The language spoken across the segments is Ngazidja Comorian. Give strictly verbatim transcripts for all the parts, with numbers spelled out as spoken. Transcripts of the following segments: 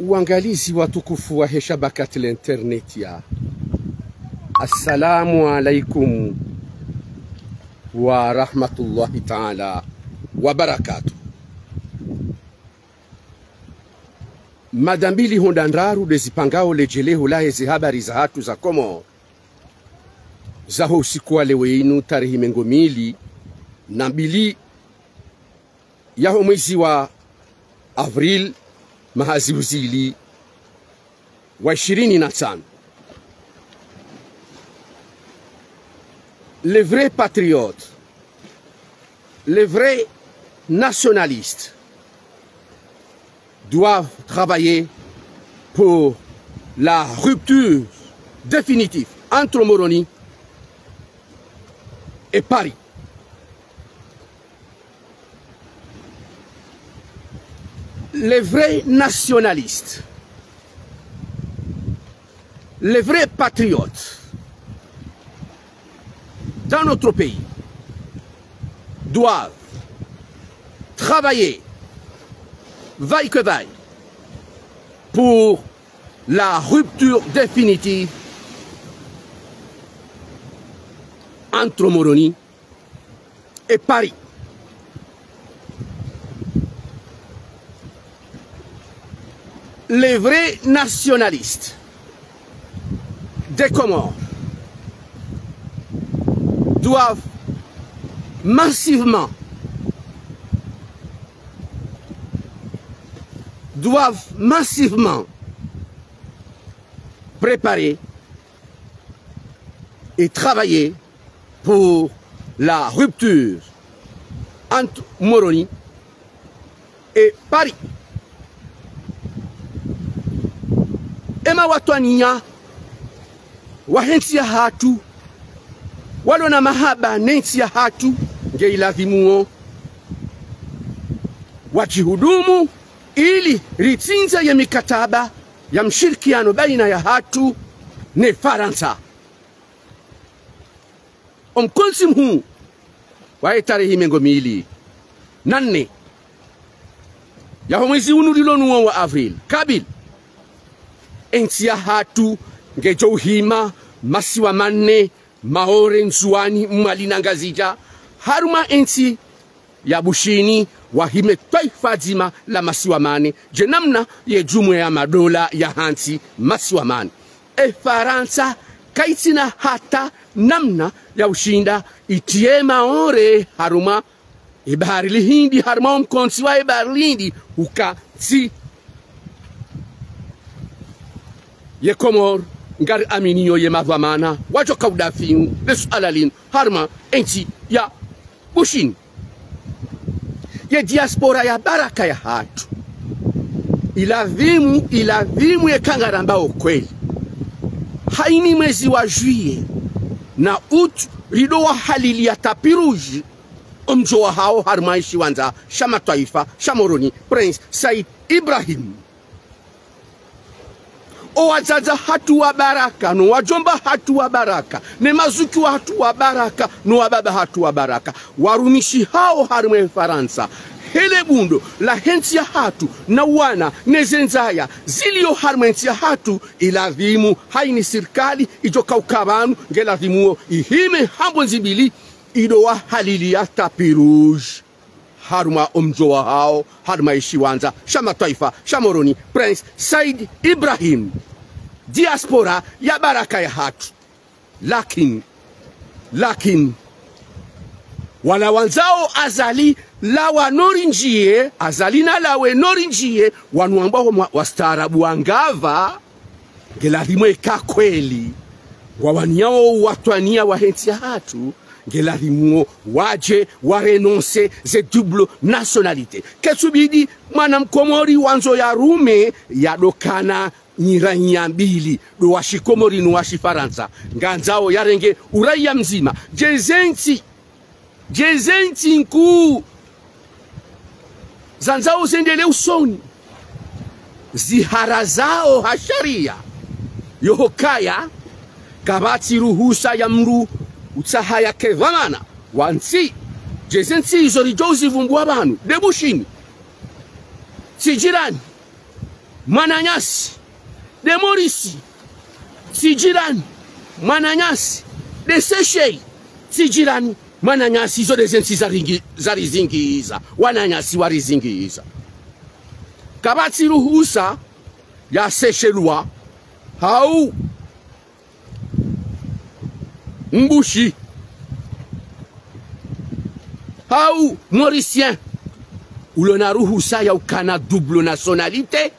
Waangalizi watukufu wahe shabakati la internet ya, assalamu alaikum wa rahmatullahi taala wa barakatuh. Mada mbili hau ndraru ndezipangao ledjeleho lahe ze habari zahatru za Komori zaho usiku wa leo inu, tarehi mengo mili na mbili yaho mwezi wa avril, mwaha zihwi zili na ishirini na ntsanu. Les vrais patriotes, les vrais nationalistes doivent travailler pour la rupture définitive entre Moroni et Paris. Les vrais nationalistes, les vrais patriotes dans notre pays doivent travailler, vaille que vaille, pour la rupture définitive entre Moroni et Paris. Les vrais nationalistes des Comores doivent massivement, doivent massivement préparer et travailler pour la rupture entre Moroni et Paris. Ema watwaniya wahe ntsi yahatru, walo na mahaba ne ntsi yahatru, nge ilazimuo wadjihudumu ili ritsindze ye mikataba ya mshirikiano baina yahatru ne Farantsa. Omkontsi mhuu wahe tarehi mengo mili na nne yaho mwezi unu rilo nuwo wa avril, kabla entsi yahatru ngedjo uhima masiwa manne, Maore, Ndzuwani, Mwali na Ngazidja, harumwa entsi ya Bushini, wahime twaifa dzima la masiwa mane, dje namna ye djumwe ya madola yahantsi masiwa mane. E Farantsa kaitsina hata namna ya ushinda itriye Maore harumwa e bahari l'Hindi, harumwa omkontsi wa e bahari l'Hindi, uka ntsi ye Komori ngari aminiyo ye madhwamana wadjo kaudafiu le suala linu harumwa entsi ya Bushini. Ye diaspora ya baraka yahatru, ilazimu, ilazimu yeka ngarambao kweli, haini mwezi wa juillet na août, rido wahaliliya tapis rouge omdjo wahao harumwa eshiwandza sha matwaifa sha Moroni Prince Said Ibrahim. O wadzadze wahatru wa baraka, no wadjomba wahatru wa baraka, ne mazuki wahatru wa baraka, no wababa wahatru wa baraka, warumishihao harumwa e Farantsa, he le bundo lahe ntsi yahatru, na wana, ne ze ndzaya zilio harumwa e ntsi yahatru, ilazimu haini sirikali idjo kauka pvanu, ngelazimuo ihime ha mbondzi mbili, ido wahaliliya tapis rouge harumwa omdjo wahao, harumwa eshiwandza sha matwaifa sha Moroni Prince Said Ibrahim. Diaspora ya baraka yahatru. Lakini, lakini, wala wandzao Azali lawe no rindjiye, Azali nalawe no rindjiye, wanu wambao mwa, wastaarabu wangapva, ngelazimu eka kweli ngwawaniyao uwatwaniya wahe ntsi yahatru, ngelazimuo wadje warenonse ze double nationalité. Ketsubidi mwana Mkomori wandzo yarume yadokana nyiraiya mbili, ndo wa Shikomori no wa Shifarantsa. Ngandzao yarenge uraiya mdzima. Dje ze ntsi, dje ze ntsi nkuu zandzao zendelee usoni, ziharazao ha sharia, yohokaya kapvatsi ruhusa ya mndru utsaha yake dhwamana wa ntsi. Dje ze ntsi izo ridjo uzivumbua pvanu, nde Bushini, ntsi jirani, Mwananyasi, nde Maurice, tsi jirani. Mwananyasi, nde Seychelles, tsi jirani. Mwananyasi, izo nde ze ntsi zaringi-, zarizingiza. Wananyasi warizingiza. Kapvatsi ruhusa ya Seychellois, hau Mbushi, hau Mauricien, ulo na ruhusa ya ukana double nationalité,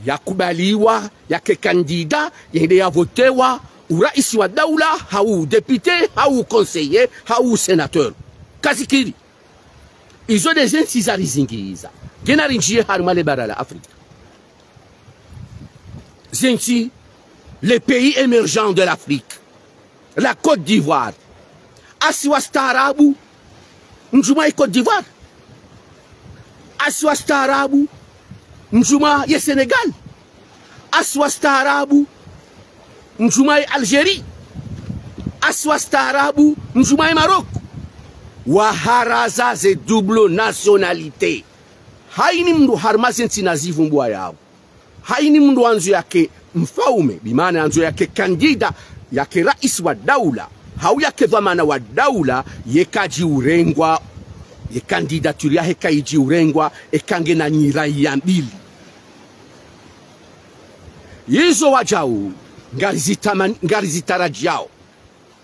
ya kubaliwa, yake candidat, yende yavotewa, urais wa daula, hau député, hau conseiller, hau sénateur. Kazikiri. Izo nde ze ntsi zarizingiza. Ngena rinjiye harumwa le bara la Afrika. Ze ntsi, les pays émergents de l'Afrique. La Côte d'Ivoire. Asi wastaarabu, ndjumwa ye Côte d'Ivoire. Asi wastaarabu, ndjumwa ye Sénégal. Asi wastaarabu, ndjumwa ye Algérie. Asi wastaarabu, ndjumwa ye Maroc. Waharaza ze double nationalité. Haini mndru harumwa ze ntsi nazivumbua yao. Haini mndru yandzo yake mfaume, bimaana yandzo yake candidat, yake rais wa daula, hau yake dhwamana wa daula, yeka dji urengwa, ye candidature yahe kaidji urengwa, eka ngena nyiraiya mbili. Izo wajau, ngarizitamani-, ngarizitarajiao,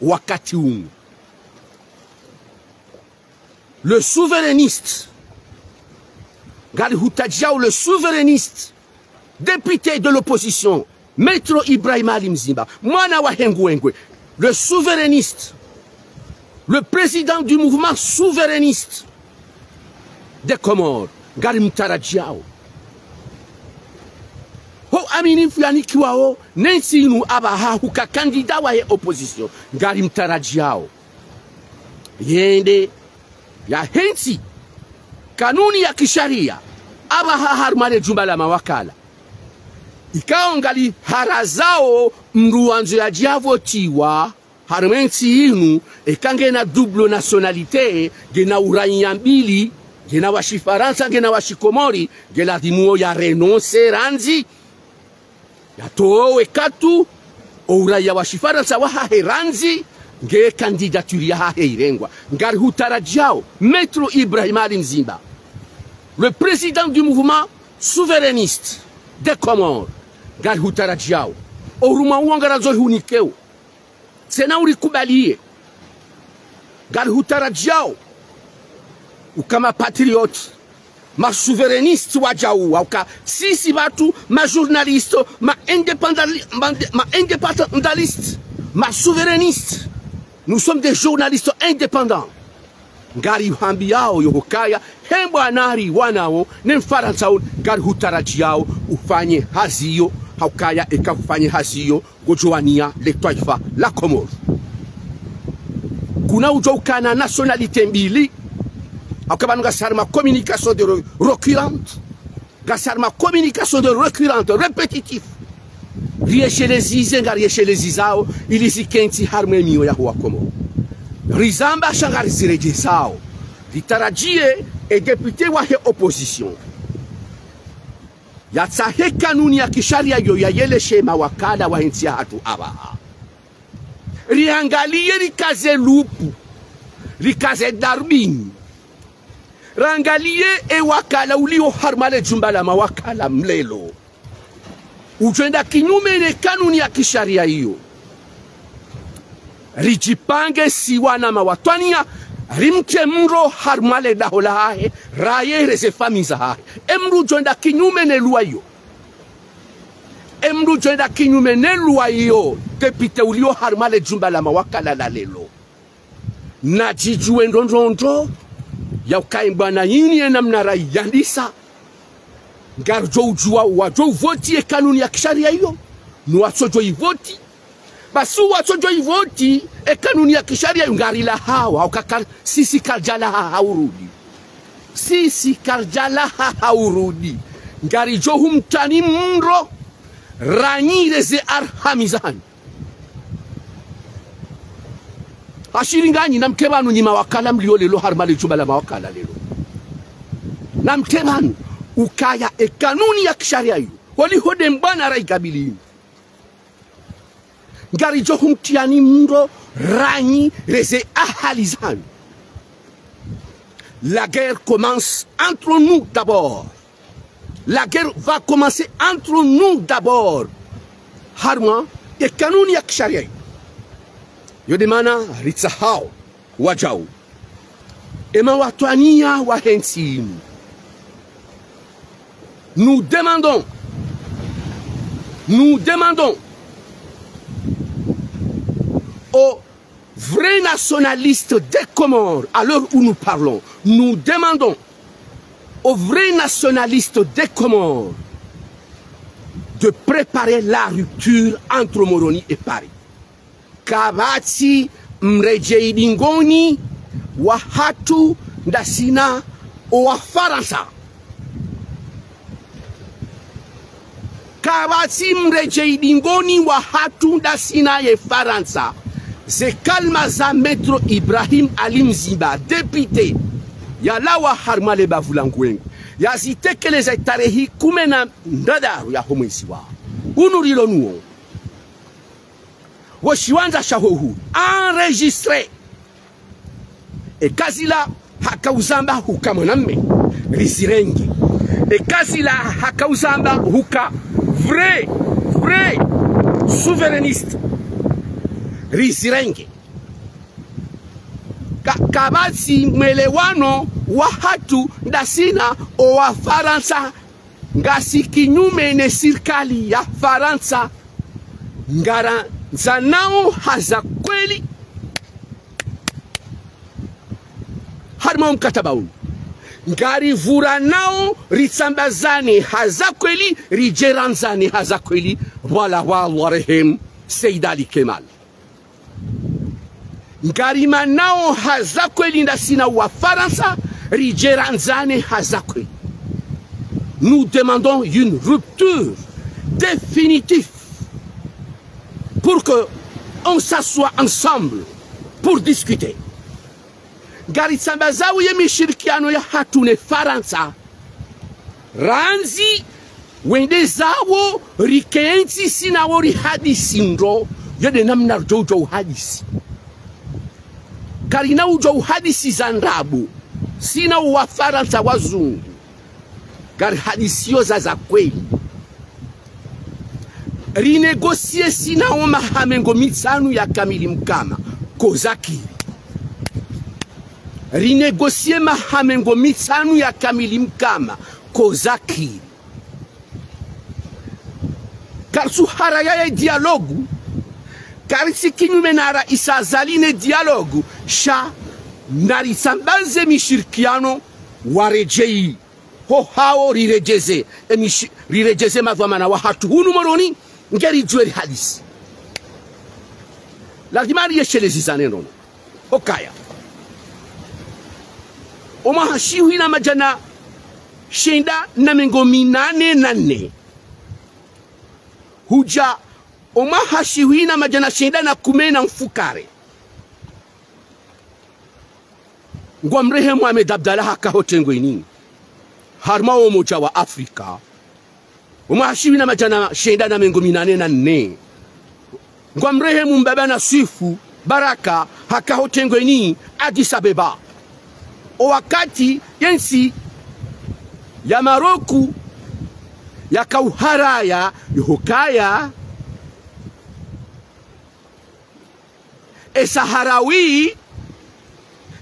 wakati unu. Le souverainiste. Ngarihutarajiao le souverainiste. Député de l'opposition. Maître Ibrahim Ali Mzimba. Mwana wa Hengwengwe. Le souverainiste. Le président du mouvement souverainiste des Comores. Ngarimtarajiao. Ho aminifu yanikiwao, ne ntsi inu apvaha huka candidat wahe opposition. Ngarimtarajiao. Yende yahentsi kanuni ya kisharia apvaha harumwa le jumba la mawakala. Ikao ngaliharazao mndru yandzo yadje yavotiwa harumwa ye ntsi inu, eka ngena double nationalité, ngena uraiya mbili, ngena wa Shifarantsa, ngena wa Shikomori, ngeladhimu ya renoncer randzi. Yatowe katu, o uraiya wa Shifarantsa wahahe randzi, nge candidature yahahe irengwa. Ngarihutarajiao, Maître Ibrahim Ali Mzimba, le président du mouvement souverainiste des Comores, ngarihutarajiao. O urumwa uwo ngarandzo hunikeo. Tsena urikubaliye. Ngarihutarajiao. Uka ma patriotes, ma souverainistes wajau, hauka sisi pvatsu, ma journalistes, ma indépendali-, ma, ma indépendantistes, ma souverainistes. Nous sommes des journalistes indépendants. Ngarihwambiao yo hukaya, he mbwana ri wanao, ne Mfarantsa wo, ngarihutarajiao, ufanye hazi iyo, haukaya eka ufanye hazi iyo, ngodjo wania le twaifa la Comores. Kuna udjo ukana nationalité mbili, hauka pvanu ngasi harumwa communication de re-, récurrente, ngasi harumwa communication de récurrente, répétitif. Rieshelezize, ngarieshelezizao, ili zikentsi harumwa emiyo yaho wa Comores. Rizamba sha ngarizirejezao. Ritarajie e député wahe opposition yatsahe kanuni ya kisharia yo yayeleshe mawakala wahe ntsi yahatru apvaha. Riangalie, rikaze lupu, rikaze darubini. Rangalie e wakala ulio harumwa le jumba la mawakala mlelo. Udjo enda kinyume ne kanuni ya kisharia iyo. Ridjipange si wana mawatwaniya, rimtse mndro harumwa le daho lahahe, raye reze famiyi zahahe. E mndru udjo enda kinyume ne lwa iyo. E mndru udjo enda kinyume ne lwa iyo, député ulio harumwa le jumba la mawakala la lelo. Nadjidjuwe ndrondrondro, ya ukaya mbwana yini ye namna rayandisa, ngaridjo udjuwa wadjo uvoti e kanuni ya kisharia iyo, no watsodjo ivoti. Basi watsodjo ivoti, e kanuni ya kisharia iyo ngarilahao, hauka sisi karidjalaha ha urudi. Sisi karidjalaha ha urudi. Ngaridjo humtsani mndro, ranyire ze arhami zahanyu. Hashiri nganyi, namke pvanu nyi mawakala mlio lelo harumwa le jumba la mawakala lelo. Namke pvanu ukaya e kanuni ya kisharia iyo. Holiho nde mbwana raikabili. Ngaridjo humtriyani mndro ranyi reze ahali zanyu. La guerre commence entre nous d'abord. La guerre va commencer entre nous d'abord. Harumwa ye kanuni ya kisharia. Yo nde mana ritsahao wadjau. Ema watwaniya wahe ntsi inu. Nous demandons, nous demandons aux vrais nationalistes des Comores, à l'heure où nous parlons, nous demandons aux vrais nationalistes des Comores de préparer la rupture entre Moroni et Paris. Kapvatsi mredjeyi dingoni wahatru ndasi na owafarantsa. Kapvatsi mredjeyi dingoni wahatru ndasi na ye Farantsa. Ze kalima za Maître Ibrahim Ali Mzimba, député, yalawa harumwa le bavu la Ngwengu, yazitekeleza tarehi kume na ndraru yaho mwezi wa unu rilo nuwo. Wo shiwandza shaho hu enregistré. Eka zila haka uzamba huka mwanamme, rizirenge. Eka zila haka uzamba huka vrai, vrai souverainiste, rizirenge. Ka, kapvatsi mwelewano wahatru ndasi na owafarantsa. Ngasi kinyume ne sirikali ya Farantsa, ngarandzanao ha za kweli harumwa wo mkataba unu. Ngarivuranao ritsambazane ha za kweli, ridjerandzane ha za kweli. Voilà, wallah, rehem Said Ali Kemal. Ngarimanao ha za kweli ndasi na wafarantsa, ridjerandzane ha za kweli. Nous demandons une rupture définitive pour que on s'assoie ensemble pour discuter. Ngaritsambazao ye mishirikiano yahatru ne Farantsa, randzi wende zawo, rikentsi si nawo rihadisi ndro. Yo nde namna ridjo udjo uhadisi. Karina udjo uhadisi za ndrabo si nawo wafarantsa wazungu. Ngarihadisiyo za za kweli. Rinégocié si nawo maha mengo mitsanu ya kamili mkama, ko zakiri. Rinégocié maha mengo mitsanu ya kamili mkama, ko zakiri. Karitsu haraya ye dialogue, karitsi kinyume na Raisi Azali ne dialogue, sha naritsambaze mishirikiano, waredjeyi ho hawo, riredjeze, emishi-, riredjeze madhwamana wahatru hunu Moroni, ngeri djuwe rihadisi. Lazima riyeshelezizane nono. Okaya. Omwaha shihwi na madjana shenda na mengo minane na nne. Hudja omwaha shihwi na madjana shenda na kume na mfukare. Ngwamrehemu Ahmed Abdallah haka ho tengweni harumwa wo Umoja wa Afrika. Omwaha shihwi na madjana shenda na mengo minane na nne. Ngwamrehemu Mbaba Naswifu Baraka haka ho tengweni Addis Abeba. O wakati yentsi ya Maroku yaka uharaya yohokaya e Saharawi,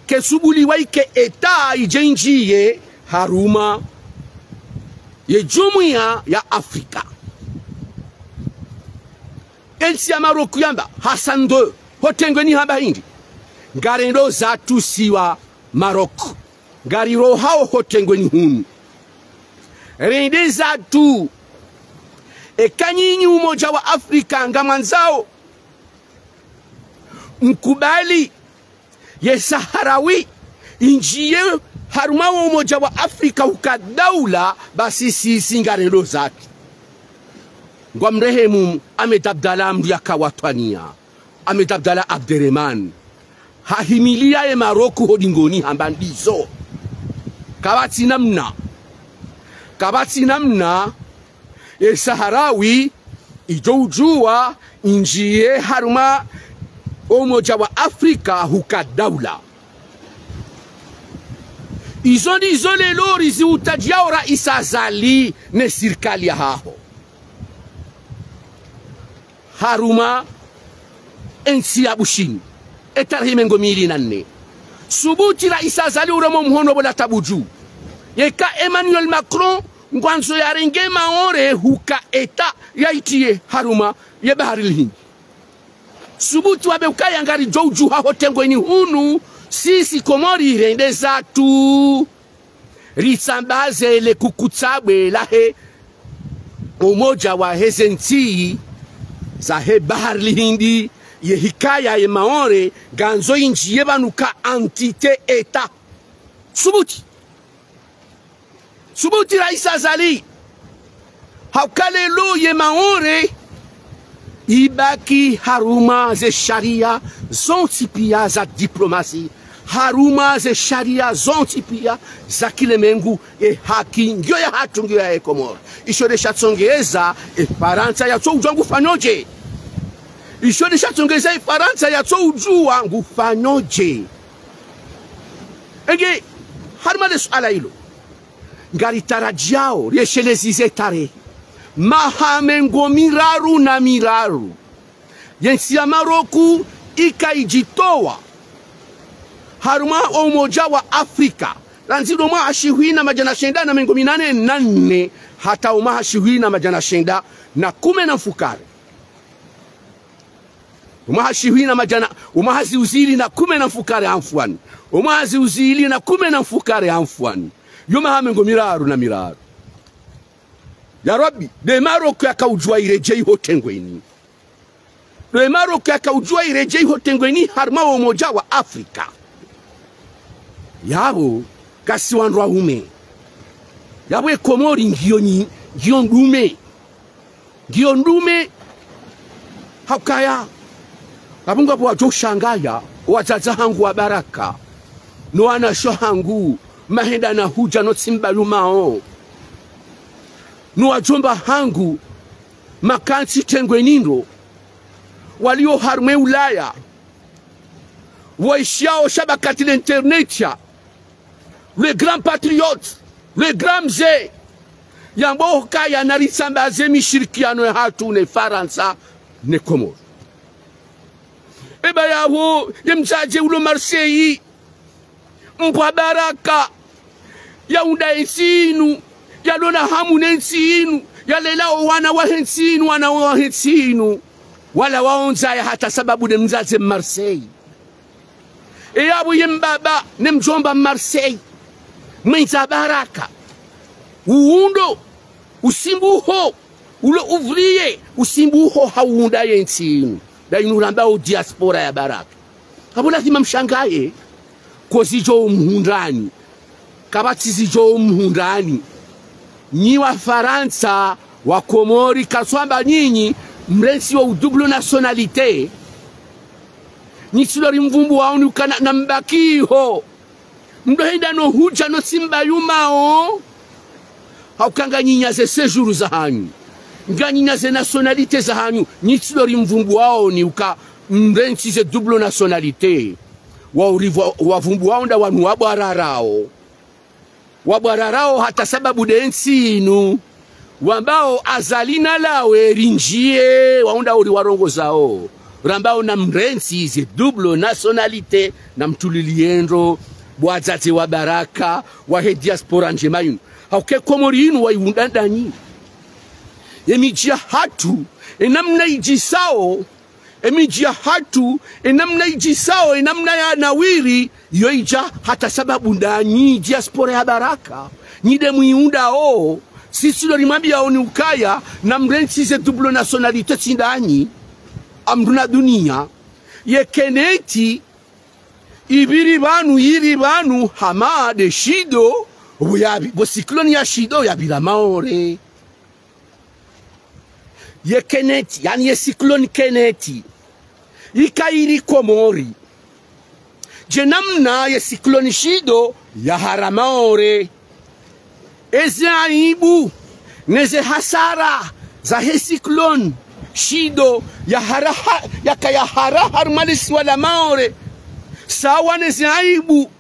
ketsubuliwa ike État idje indjiye harumwa ye Jumuiya ya Afrika. Entsi ya Maroku yamba, Hassan deux, ho tengweni hamba hindri: ngarendo zatru si wa Maroku. Ngarirohao ho tengweni hunu. Rende zatru. Eka nyinyi Umoja wa Afrika ngamwandzao mkubali ye Saharawi indjiye harumwa wo Umoja wa Afrika uka daula, basi sisi ngarendo zatru. Ngwamrehemu Ahmed Abdallah, mndru yaka watwaniya. Ahmed Abdallah Abderemane hahimiliya ye Maroku ho dingoni hamba ndizo. Kapvatsi namna. Kapvatsi namna. Ye Saharawi idjo udjuwa indjiye harumwa Umoja wa Afrika huka daula. Izo ndizo leo riziutadjiyao Raisi Azali ne sirikali yahaho. Harumwa entsi ya Bushini, etarehi mengo mili na nne. Subuti Raisi Azali urema omuhono bo la tabu dju. Yeka Emmanuel Macron ngwandzo yarenge Maore huka État yaitiye harumwa ye Bahari l'Hindi. Subuti wambe ukaya ngaridjo udjuha ho tengweni hunu, sisi Komori rende zatru. Ritsambaze le kukutsabwe lahe umoja waheze ntsi zahe Bahari l'Hindi, ye hikaya ye Maore ngandzo indjiye pvanu ka entité État. Subuti. Subuti Raisi Azali. Hauka leo ye Maore ibaki harumwa ze sharia zontsi pia za diplomasi, harumwa ze sharia zontsi pia za kilemengu, ye haki ngiyo yahatru, ngiyo yahe Komori. Isho nde shatsongeza ye Farantsa yatso udjuwa ngufanyo dje. Isho nde shatsongeza ye Farantsa yatso udjuwa ngufanyo dje. Enge, harumwa le suala ilo, ngaritarajiyao riesheleze ze tarehi maha mengo miraru na miraru. Ye ntsi ya Maroku ika idjitowa harumwa Umoja wa Afrika, randzi lo mwaha shihwi na madjana shenda na mengo minane na nne hata o mwaha shihwi na madjana shenda na kume na mfukare. O mwaha shihwi na madjana, o mwaha ziuzili na kume na mfukare, anfwani. O mwaha ziuzili na kume na mfukare, anfwani. Yo maha mengo miraru na miraru. Ya Rabbi, nde Maroku yaka udjuwa iredjeyi ho tengweni. Nde Maroku yaka udjuwa iredjeyi ho tengweni harumwa Umoja wa Afrika. Yapvo, kasi wandru waume. Yapvo ye Komori ngiyo nyi, ngiyo ndume. Ngiyo ndume. Haukaya, ngapvo ngapvo wadjo shangaya, wadzadze hangu wa baraka, no wanashe hangu, mahenda na hudja no tsimba yumao, no wadjomba hangu, makantsi tengweni ndo, walio harumwa Ulaya, waishiyao shabakati le internet ya, le grand patriote, le grand mze, yamba ukaya naritsambaze mishirikiano yahatru ne Farantsa ne Komori. Eba yaho, ye mdzadze ulo Marseille, mbwa baraka, yaunda entsi inu, yalona hamu ne ntsi inu, yalela o wana wahe ntsi inu, wana wahe ntsi inu. Wala waondzaya hata sababu nde mdzadze Marseille. Eyapvo ye mbaba ne mdjomba Marseille, mwendza baraka, uundo, usimbuho, ulo ouvrier, usimbuho hauunda ye ntsi inu. Nda inu rambao diaspora ya baraka. Ngapvo lazima mshangaye, ko zidjo mhundrani. Kapvatsi zidjo mhundrani. Nyi Wafarantsa, Wakomori, katswamba nyinyi mrentsi wa u double nationalité. Nyi tsi ndo rimvumbuwao ni ukana na mbaki ho. Mdo henda no hudja no tsimba yumao. Hauka nganyi na ze séjour zahanyu. Nganyi na ze nationalité zahanyu. Nyi tsi ndo rimvumbuwao ni uka mrentsi ze double nationalité. Wa urivwa, wavumbuwao nda wanu wabwararao. Wabwararao hata sababu nde ntsi inu. Wambao Azali nalawe rindjiye, waunda uri warongozao. Rambao na mrentsi ze double nationalité, na mtuliliye ndro, bo wadzadze wa baraka, wahe diaspora ndjema inu. Hauka ye Komori inu waiunda ndanyi. Ye midji yahatru, ye namna idjisao, ye midji yahatru, ye namna idjisao, ye namna yanawiri, yo idja hata sababu ndanyi diaspora ya baraka. Nyi nde mwiundao, sisi ndo rimwambiyao ni ukaya, na mrentsi ze double nationalité tsi ndanyi, amdru na dunia, ye Kenneth, ipviri pvanu, yiri pvanu, hama nde Chido, pvo yapvi-, pvo cyclone ya Chido yapvira Maore. Ye Kenneth, yaani ye cyclone Kenneth, ika iri Komori. Dje namna ye cyclone Chido yahara Maore. Ezi aibu, Ne ze hasara zahe cyclone Chido yahara ha-, yakaya hara harumwa lesiwa la Maore, sawa ne ze aibu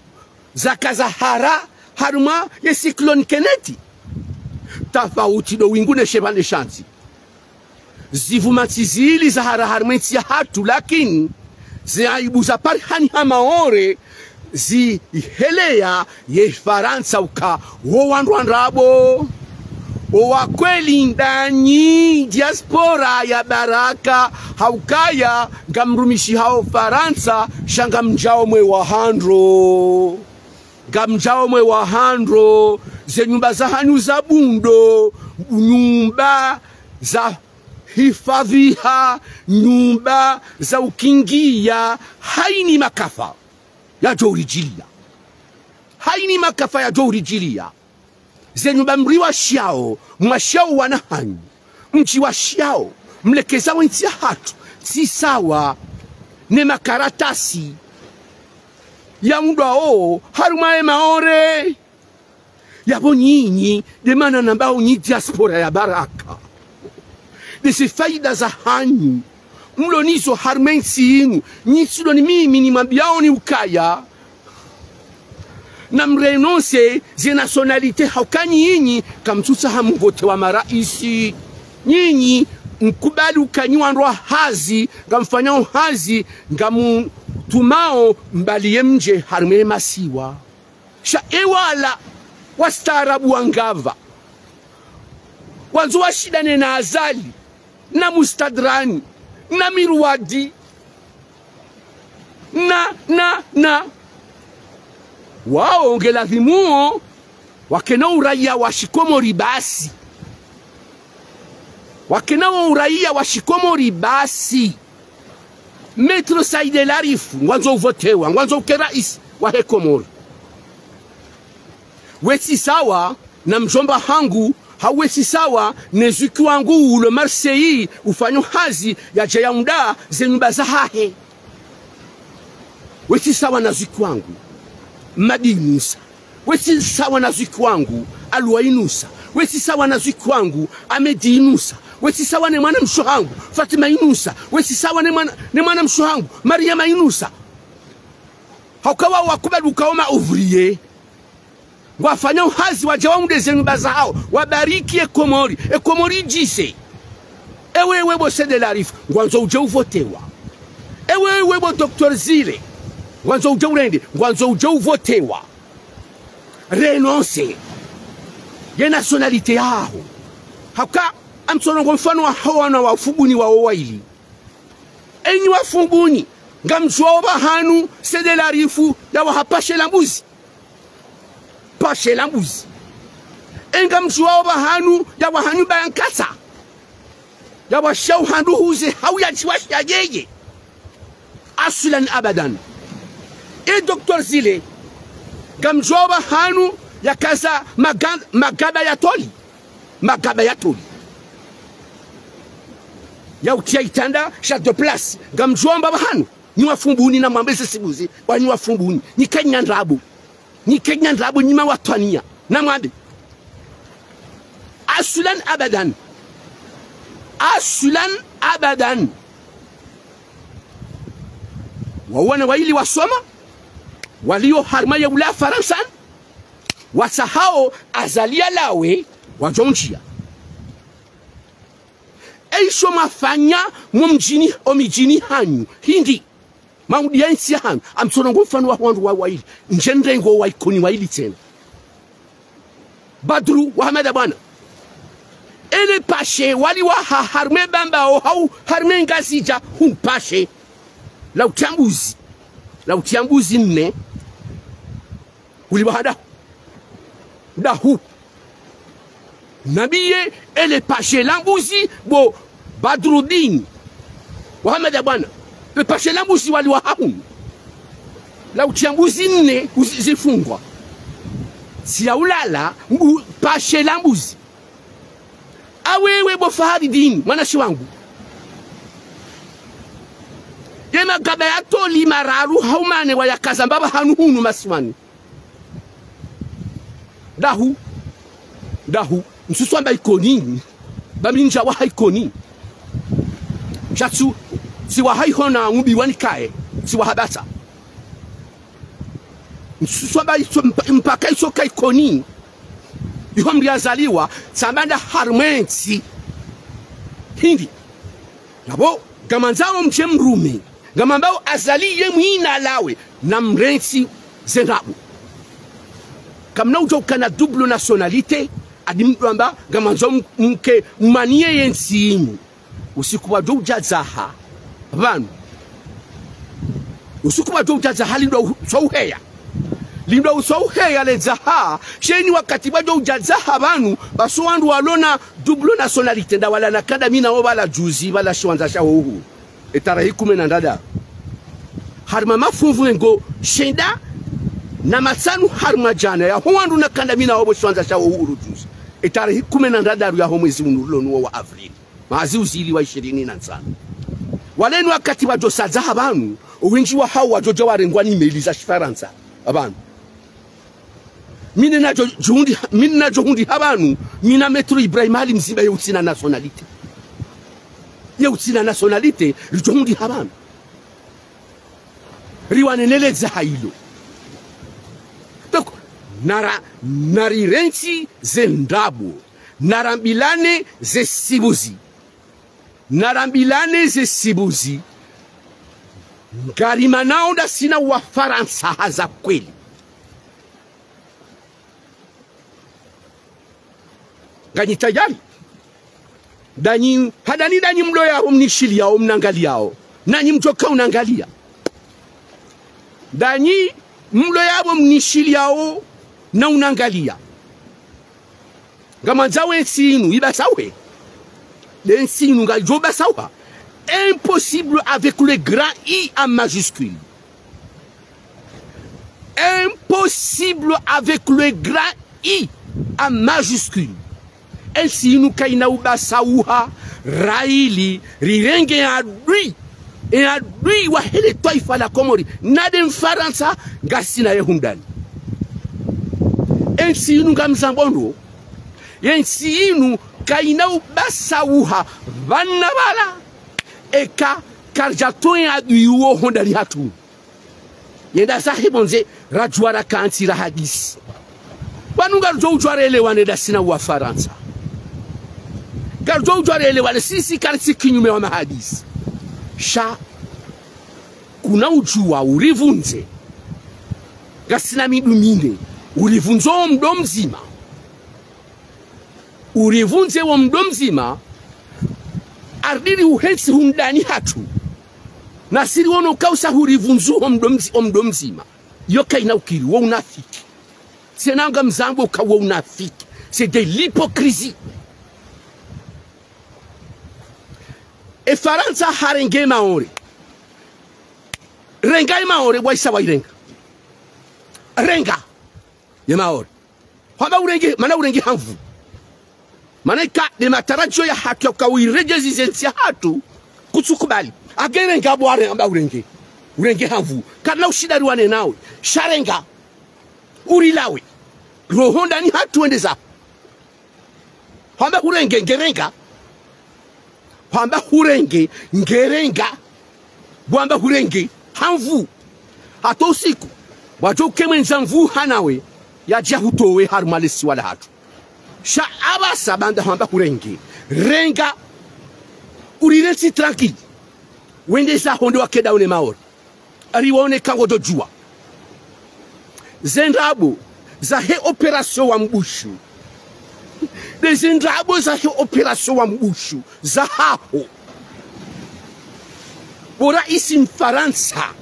zaka zahara harumwa ye cyclone Kenneth. Tafauti ndo wingu ne shepvandre sha ntsi. Zivuma ntsi zili zahara harumwa entsi yahatru, lakini ze aibu za parihani ha Maore ziheleya ye Farantsa uka wo wandru wa ndrabo. O wa kweli ndanyi diaspora ya baraka, ha ukaya ngamrumishihao Farantsa, sha ngamdjao mwe wahandro. Ngamdjao mwe wahandro, ze nyumba zahanyu za bundo, nyumba za hifadhiha, nyumba za ukingiya, hayini makafa yadjo uridjiliya. Hayini makafa yadjo uridjiliya. Ze nyumba mriwashiyao, mwashiyao wana hanyu, mdjiwashiyao, mlekeza wo entsi yahatru, tsi sawa ne makaratasi yaundwao harumwa ye Maore. Yapvo nyinyi, nde mana nambao nyi diaspora ya baraka, nde ze faida zahanyu mlo nazo harumwa entsi yinu, nyi tsi ndo ni mimi nimwambiao ni ukaya namrenonse ze nationalité, ha uka nyinyi kamtsutsaha mvotewa maraisi. Nyinyi mkubali uka nyi wandru wa hazi, ngamfanyao hazi, ngamtumao mbali ye mdje harumwa ye masiwa. Sha ewala wastaarabu wangapva, wandzo washindane na Azali, na Mustadrani, na Mirwadi, na, na, na. Wao ngeladhimuo wakena uraiya wa shikomori basi. Wakena wo uraiya wa shikomori basi. Maître Said El Arif, ngwandzo uvotewa, ngwandzo uke raisi wahe Komori. Wetsi sawa na mdjomba hangu, hau wetsi sawa ne zuki wangu ulo Marseille, ufanyo hazi yadja yaunda ze nyumba zahahe. Wetsi sawa na zuki wangu Madi Inusa. Wetsi sawa na zuki wangu Alwa Inusa. Wetsi sawa na zuki wangu Amedi Inusa. Wetsi sawa ne mwanamshe hangu Fatima Inusa. Wetsi sawa ne mwana, ne mwanamshe hangu Mariama Inusa. Ha uka wao wakubali uka wo ma ouvrier, ngwafanyao hazi, wadja waunde ze nyumba zahao, wabariki e Komori, e Komori idjise. Ewe, ewe bo Said El Arif, ngwandzo udje uvotewa. Ewe, ewe bo Docteur Zile, ngwandzo udje urende, ngwandzo udje uvotewa. Renonse ye nationalité yaho. Ha uka ngamtsorongoa mfano waho wana wa Fumbuni wao waili. Enyi wa Fumbuni, ngamdjuao pvahanu Said El Arif yawaha pashe la mbuzi. Pashe la mbuzi. Enyi ngamdjuao pvahanu yawaha nyumba ya nkasa. Yawashiya uhandru huze hau yadjiwashiya yeye. Aswilan abadan. E Docteur Zile, ngamdjuao pvahanu yakaza maga-, magaba ya toli. Magaba ya toli. Yautiya itranda sha deux places. Ngamdjuao amba pvahanu, nyi wa Fumbuni namwambe ze sibuzi, wanyi wa Fumbuni, nyi kenya ndrabo. Nyi kenya ndrabo, nyi mawatwaniya. Namwambe. Aswilan abadan. Aswilan abadan. Wao wana waili wasoma, walio harumwa ye ula Farantsa, watsahao Azali yalawe, wadjo undjiya. Eisho mwafanya mo mdjini, o midjini hanyu, hindri maudiya entsi yahanyu, ngamtsorongoa mfano waho wandru wao waili, ndje ndrengoo wa Ikoni waili tsena. Badru wa Hamada Bwana. Ele pashe waliwaha harumwa Bambao hau harumwa Ngazidja, hunu pashe la utiya mbuzi. La utiya mbuzi nne. Uliwaha dahu. Dahu. Nambiye ele pashe la mbuzi bo Badrudini wa Hamada Bwana. Le pashe la mbuzi waliwaha hunu. La utiya mbuzi nne uzi-, zifungwa. Tsi ya ulala, mbu-, pashe la mbuzi. Awewe bo Faharidini, mwanashe wangu. Ye magaba ya toli mararu hau mane wayakaza mbapvi hanu hunu masiwani. Dahu. Dahu. Ntsuswamba Ikoni, ba mi ndjawaha Ikoni. Sha tsu, tsiwaha iho na ngubi wanikaye, tsiwaha basa. Ntsuswamba itso mpa-, mpaka itsoka Ikoni. Iho mdru yazaliwa, tsamba nda harumwa entsi. Hindri. Yapvo, ngamandzao mdje mrume. Ngamambao Azali ye mwinyi nalawe, namrentsi ze ndrabo. Kamna udjo ukana double nationalité, adi mdru amba, ngamandzao m-, mke, mmaniye yentsi yinu. Usiku wadjo udja dzaha pvanu. Usiku wadjo udja dzaha lindro u-, so uheya. Lindro so uheya le dzaha, sha eni wakati wadjo udja dzaha pvanu, basi wandru walona double nationalité, nda wala nakanda mi nawo pvala juzi, pvala shiwandza sha uhuru. Etarehi kume na ndraru. Harumwa mafunvu mengo shenda na matsanu harumwa djana yaho wandru nakanda mi nawo pvo shiwandza sha uhuru juzi. Etarehi kume na ndraru yaho mwezi unu rilo nuwo wa avril. Mwaha zihwi zili na ishirini na ntsanu. Wale eni wakati wadjo sa dzaha pvanu, owendji wahawo wadjo dja warengwa ni meli za Shifarantsa pvanu. Mi nina djo djuhundi, mi nina djo hundi ha pvanu, mi na Maître Ibrahim Ali Mzimba ye utsina nationalité. Ye utsina nationalité, ridjo hundi ha pvanu. Riwaneneleze ha ilo. Donc, nara-, narirentsi ze ndrabo, narambilane ze sibuzi. Narambilane ze sibuzi. Ngarimanao ndasi na Wafarantsa ha za kweli. Nganyi tayari. Ndanyi, handani ndanyi mlo yapvo mnishiliyao, mnangaliao. Nanyi mdjoka unangalia. Ndanyi mlo yapvo mnishiliyao na unangalia. Ngamandzao entsi yinu ibasauhe. Nde ntsi yinu ngayidjo basauha. Impossible avec le grand I en majuscule. Impossible avec le grand I en majuscule. Entsi yinu kayina ubasauha, rahili, rirenge adui. E adui wahe le twaifa la Komori, nde Mfarantsa, ngasina ye hundani. Entsi yinu ngamzambo ndro, entsi yinu kayina ubasauha, pvanu na pvala, eka karidja towa ye adui uwo hondani hatru. Yenda zahe pvondze, radjuwa rakantsi rahadisi. Pvanu ngarudjo udjuwa relewane ndasi na Wafarantsa. Ngarudjo udjuwa relewane, sisi karitsi kinyume wa mahadisi. Sha, kuna udjuwa uripvundze. Ngasina mindru mine, uripvundze wo mdo mdzima. Uripvundze wo mdo mdzima, ardiri uhentsi hundani hatru. Nasi riwono kausa huripvundzu ho mdo mdzi-, o mdo mdzima. Yo kayina ukiri, wo unafiki. Tsena ngamzambo uka wo unafiki. C'est de l'hypocrisie. E Farantsa harenge Maore. Renga e Maore, waisa wairenga. Renga. Ye Maore. Hwamba urenge, mana urenge ha nvu. Mana ika nde matarajio yahatru ya uka uiredjezi ze ntsi yahatru, kutsukubali. Age renga bware hamba urenge. Urenge ha nvu. Kana ushinda riwane nawe. Sha renga. Urilawe. Roho ndani hatru wende zaho. Hwamba hurenge, ngerenga. Hwamba hurenge, ngerenga. Hwamba hurenge, ha nvu. Hata usiku, wadjo uke mwendza nvu hanawe, yadja hutowe harumwa le siwa lahatru. Sha apvasa banda hwamba hurenge, renga, urirentsi tranquille. Wende zaho nde wakenda une Maore. Ari waone ka ngodjo djuwa. Ze ndrabo zahe opération wa Mbushu. Nde ze ndrabo zahe opération wa Mbushu. Zahaho. Bo raisi Mfarantsa.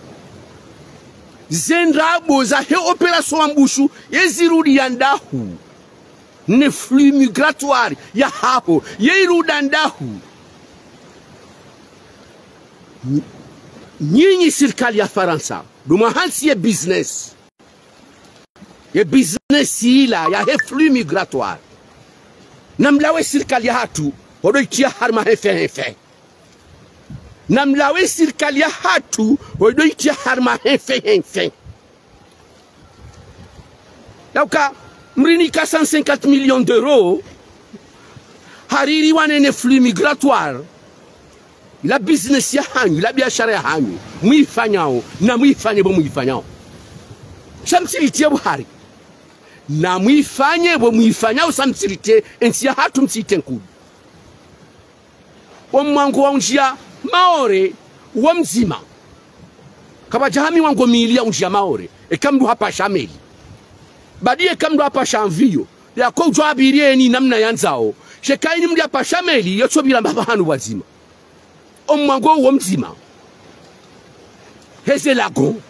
Ze ndrabo zahe opération wa Mbushu. Ye zirudiya ndahu. Ne flux migratoire yahaho, ye iruda ndahu. Ny-, nyinyi sirikali ya Farantsa, ndo mwahantsi ye business. Ye business ila yahe flux migratoire. Namlawe sirikali yahatru, hodo itia harumwa henfe henfe. Namlawe sirikali yahatru, hodo itia harumwa henfe henfe. Yauka, mrinika cent cinquante millions d'euros, buhari ri wanene flux migratoire. Ila business ya hanyu, ila biashara ya hanyu, mwifanyao, na mwifanye bo mwifanyao. Sha mtsiritie buhari. Na mwifanye bo mwifanyao, sha mtsiritie entsi ya hatru, mtsiritie nkudu. Wo mwango wa undjia Maore wo mdzima. Kapvadja ha miwango mili ya undjia Maore, eka mndru hapasha meli. Badi eka mndru hapasha mviyo, yako udjua abiri eni namna yandzao. Sha eka ini mndru yapasha meli, yotso pvira mbapvi hanu pvwadzima. Wo mwango wo mdzima. Heze lagon.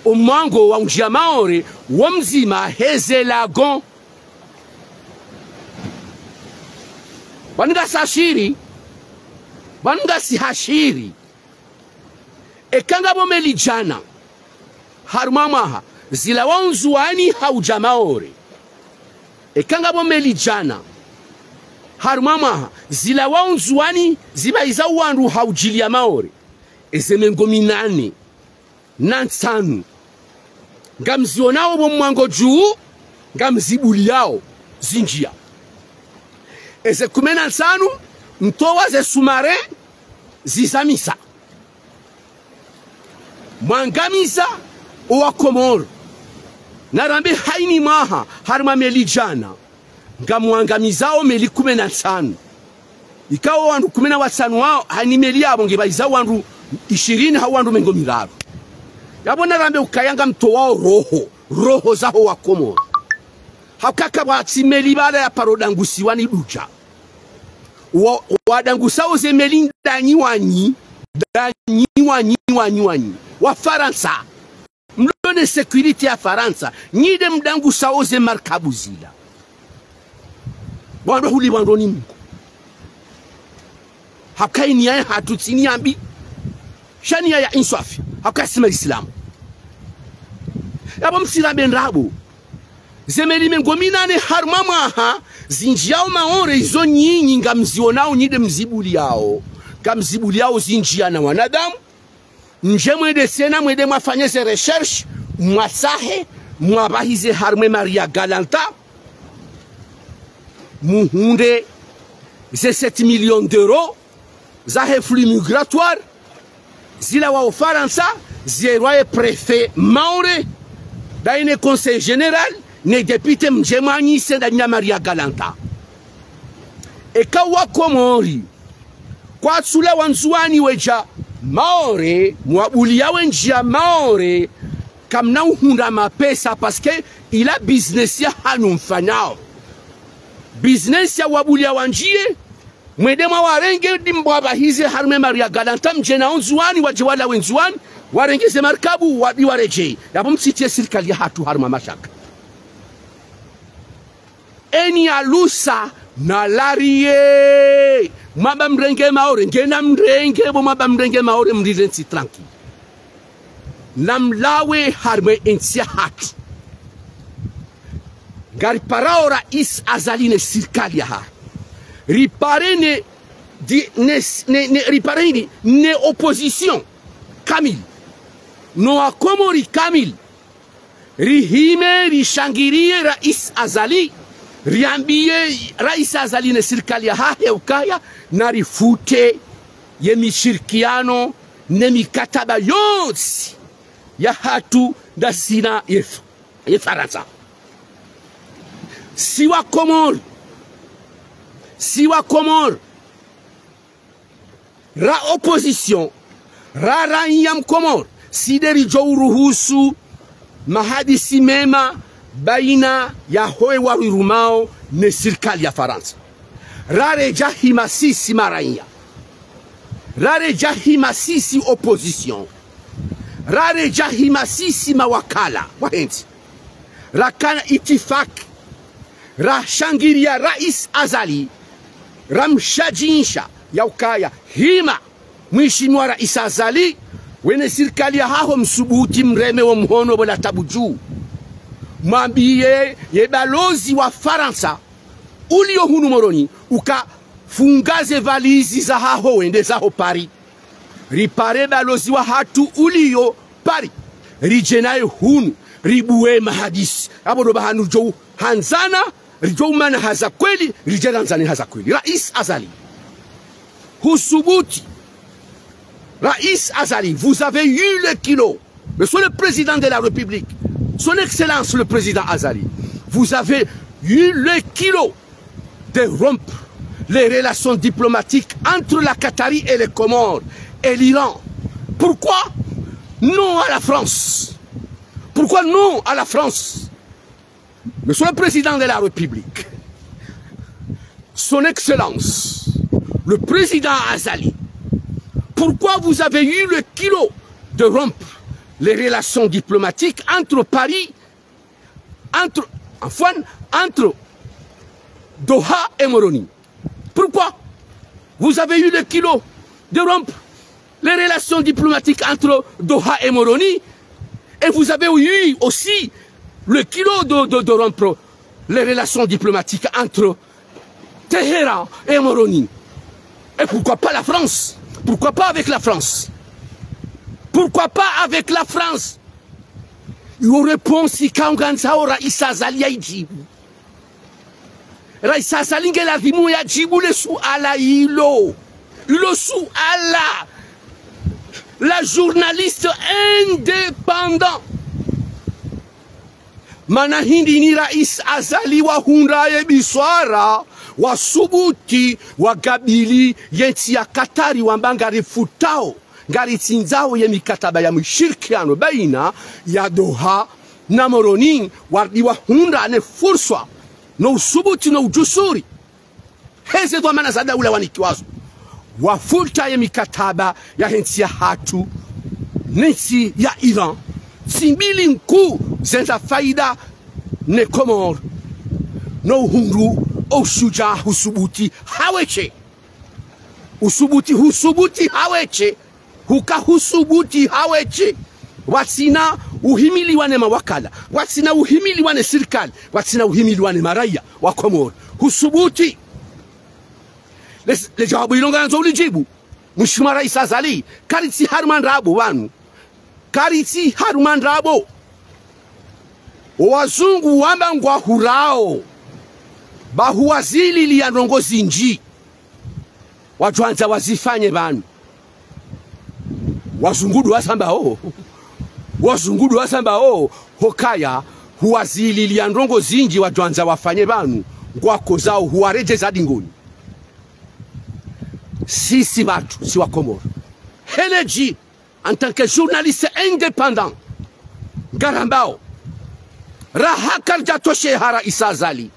Wo mwango wa undjia Maore wo mdzima, heze lagon. Pvanu ngasi hashiri. Pvanu ngasi hashiri. Eka ngapvo meli djana harumwa mwaha zilawa Ndzuwani hau dja Maore. Eka ngapvo meli djana harumwa mwaha zilawa Ndzuwani zipvahiza wandru hau djiliya Maore. Eze mengo minane na ntsanu ngamzionao bo mwango dju, ngamzibuliyao zindjia. Eze kume na ntsanu mtowa ze sous-marins zizamisa. Mwangamiza owa Komoro. Narambe ha ini mwaha harumwa meli djana ngamwangamizao meli kume na ntsanu. Ikao wandru kume na watsanu wao, ha ini meli yapvo ngipvahiza wandru ishirini hau wandru mengo miraru. Yapvo narambe ukaya ngamtowao roho, roho zaho wa Komoro. Hauka kapvatsi meli pvala yaparo dangusiwa ni dudja. Wa, wadangusao ze meli ndanyi wanyi, ndanyi wanyi, wanyi, wanyi. Wafarantsa. Mlo ne sécurité ya Farantsa, nyi nde mdangusao ze markabu zila. Wandru huli wandru ni Mungu. Hauka ini ya hatru tsi ini ya mbi. Sha ini ya inswafi. Hauka si ma Islamu. Yapvo mtsirambe ndrabo. Ze meli mengo minane harumwa mwaha zindjiyao Maore, izo nyinyi ngamzionao, nyi nde mzibuliyao. Ngamzibuliyao zindjia na wanadamu. Ndje mwende tsena, mwende mwafanye ze recherche, mwatsahe, mwapvahize harumwa e Maria Galanta, muhundre ze sept millions d'euros zahe flux migratoire, zilawa Ufarantsa, zierwa ye préfet Maore, dayi ne conseil général, ne député, mdje mwanyise ndanyi ya Maria Galanta. Eka wa Komori kwatsulawa Ndzuwani wedja Maore, mwabuliya wendjia Maore, kamna uhundra mapesa, parce que ila business ya hanyu mfanyao. Business ya wabuliya wandjiye, mwende mwawarenge, ndi mwapvahize harumwa e Maria Galanta, mdje nao Ndzuwani, wadje walawe Ndzuwani, warenge ze markabu, wadi waredjeyi. Yapvo mtsitie sirikali ya hatru harumwa mashaka. Eni alusa na lariye. Mwamba mrenge Maore, ngena mrenge, bo mwamba mrenge Maore, mrirentsi tranquille. Na mlawe harumwa entsi ya hatru. Ngariparao Rais Azali ne sirikali yahahe. Ripare ne, di, ne, ne, ne, ripare ne, ne opposition kamili. No wa Komori kamili. Rihime, rishangiriye Rais Azali, riambiye Rais Azali ne sirikali yahahe ukaya, na rifute ye mishirikiano ne mikataba yontsi ya hatru ndasi na ye F-, ye Farantsa. Si wa Komori, si wa Komori, ra opposition, ra raiya mkomori, si nde ridjo uruhusu mahadisi mema baina yaho e warurumao ne sirikali ya Farantsa. Raredja hima sisi maraiya. Raredja hima sisi opposition. Raredja hima sisi mawakala wahe ntsi. Rakana itifaki. Rashangiriya Rais Azali. Ramshajiisha ya ukaya hima, Mheshimiwa Rais Azali, we ne sirikali yahaho msubuti mreme wo mhono bo la tabu dju. Mwambiye ye balozi wa Farantsa uliyo hunu Moroni uka funga ze valizi zahaho wende zaho Paris. Ripare balozi wahatru uliyo Paris. Ridje naye hunu. Ribuwe mahadisi. Apvo ndo pvahanu djo handzana Ridjo umana haza kweli, ridje randzani haza kweli. Rais Azali. Husubuti. Rais Azali, vous avez eu le culot. Monsieur le Président de la République, Son Excellence le Président Azali, vous avez eu le culot de rompre les relations diplomatiques entre la Qatari et les Comores et l'Iran. Pourquoi non à la France ? Pourquoi non à la France ? Monsieur le Président de la République, Son Excellence, le Président Azali, pourquoi vous avez eu le culot de rompre les relations diplomatiques entre Paris, entre, enfin, entre Doha et Moroni ? Pourquoi vous avez eu le culot de rompre les relations diplomatiques entre Doha et Moroni, et vous avez eu aussi le culot de, de, de rompre les relations diplomatiques entre Téhéran et Moroni. Et pourquoi pas la France ? Pourquoi pas avec la France ? Pourquoi pas avec la France ? Iyo réponse ikao ngandzao Rais Azali yaidjibu. Rais Azali nge lazimu yadjibu le suala ilo. Ilo suala la journaliste indépendant. Mana hindri ni Rais Azali wahundra ye biswara, wasubuti, wakabili, ye ntsi ya Katari wamba ngarifutao, ngaritsindzao ye mikataba ya mshirikiano baina ya Doha na Moroni, wardi wahundra ne furswa, no usubuti, no ujusuri. Heze dhwamana za daula wanikiwazo. Wafuta ye mikataba yahe ntsi yahatru ne ntsi ya Iran. Ntsi mbili nkuu zendza faida ne Komori. No uhundru o ushujaa husubuti haweshe. Usubuti, husubuti haweshe. Huka husubuti haweshe, pvwatsina uhimiliwa ne mawakala, pvwatsina uhimiliwa ne sirikali, pvwatsina uhimiliwa ne maraya wa Komori. Husubuti. Le, le djawabu ilo ngandzo ulidjibu, Mheshimiwa Rais Azali, karitsi harumwa ndrabo pvanu. Karitsi harumwa ndrabo. O wazungu wamba ngwahurao, ba huwazililiya ndrongo zindji. Wadjwandza wazifanye pvanu. Wazungu ndo wazambao. Wazungu ndo wazambao. Hukaya, huwazililiya ndrongo zindji wadjwandza wafanye pvanu. Ngwakozao huwaredjeza dingoni. Sisi pvatsu, si wa Komori. Heledji, en tant que journaliste indépendant, ngarambao, raha karidjatosheha Rais Azali.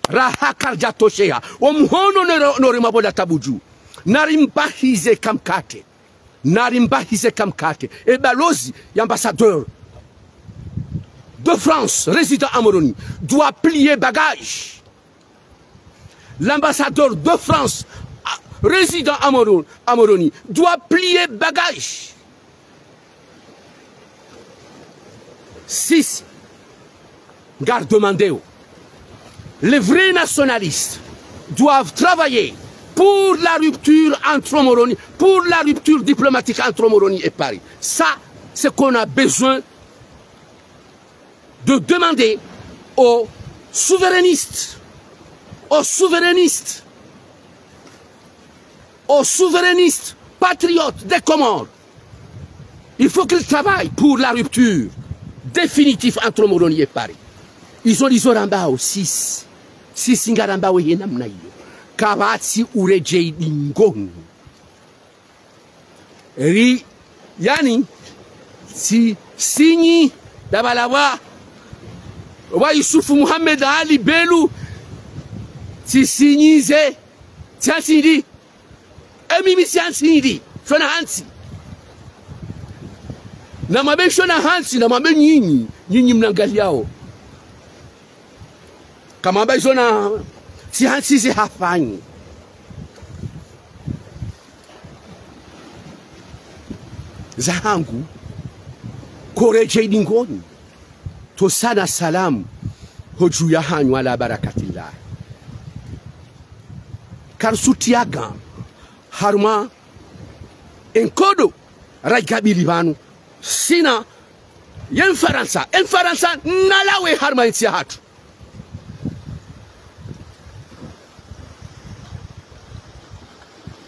Raha karidjatosheha. O mhono nore, nore mwabola tabu dju. Narimbahize kamkate. Narimbahize kamkate. E balozi, ambassadeur de France, résident à Moroni, doit plier bagage. L'ambassadeur de France, ah, résident à Moro-, à Moroni, doit plier bagage. Sisi, ngari demandeo. Les vrais nationalistes doivent travailler pour la rupture entre Moroni, pour la rupture diplomatique entre Moroni et Paris. Ça, c'est qu'on a besoin de demander aux souverainistes, aux souverainistes, aux souverainistes patriotes des Comores, il faut qu'ils travaillent pour la rupture définitive entre Moroni et Paris. Izo ndizo rambao sisi. Sisi ngarambao he namna iyo. Kapvatsi uredjei dingoni. Ri, yaani, tsi sinyi, dabalawa, wa Yusufu Muhammad Ali Belu, tsi sinyi ze, tsi asindi, e mimi tsi asindi, shona hantsi. Namwambe shona hantsi, namwambe nyinyi, nyinyi mnangaliyao. Kamwamba izo na, tsi hantsi ze hafanyi. Zahangu, koredjei dingoni. Ntsotsana salamu, hodju yahanyu ala barakatillah. Karisuti yaga, harumwa enkodo, raikabili pvanu. Sina, ye Mfarantsa, e Mfarantsa, nalawe harumwa entsi yahatru.